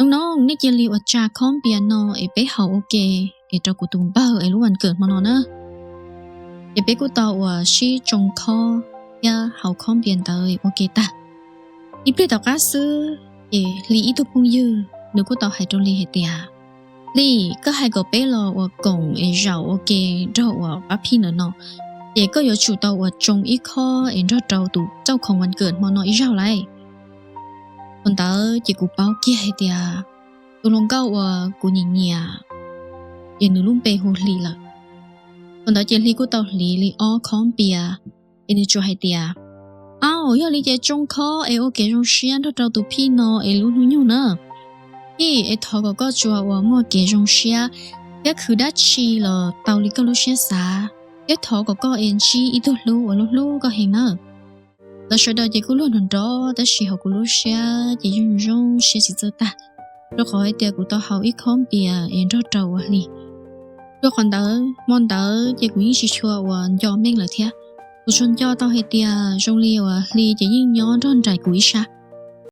Noog noog, nej cia li ua tsa khob npias no es peb haus ua ke es rau kuv tus npawg es lub vas kawm hmo no na. Ces peb kuj tau uas sib tsoo khob thiab haus khob npias ntawd ua ke tag. Ib pliag tom qab xwb ces Hli ib tug phooj ywg nws kuj tau hais rau Hli hais tias, Hli, koj hais kom peb los uas koom es zaum ua ke nrog uas pab phij ntawm no, ces koj yuav tsum tau uas tsoo ib khob es nrog rau tus txauj khoom vas kawm hmo no ib zaug lauj. Thaum ntawd ces kuv paub kiag hais tias tus hluas nkauj uas kuv nyiam nyiam ces nws lub npe hu Hli lawm. Thaum ntawd ces Hli kuj tau hliv li ob khob npias es nws tsuas hais tias, Au, yog li ces tsoo khob es ua kev zoo siab nrog rau tus phij no es lub hnub nyoog na. Phij, es thov kom koj tsuas uas muaj kev zoo siab thiab khwv dab tsi los tau li koj lub siab xav, thiab thov kom koj es ntsib ib tug hlub uas lub hlub koj heev nawb. Lawv sawv daws ces kuj luag nrov nrov tab sis hauv kuv lub siab ces yeej zoo siab tsis txawj tag, rau qhov hais tias kuv tau haus ib khob npias es nrog rau uas Hli. Rau qhov ntawd hmo ntawd ces kuv yeej tsis tshua uas nco meej lawm thiab. Kuv tsuas nco tau hais tias zoo li uas Hli ces yeej nyob nrog nraim kuv ib sab.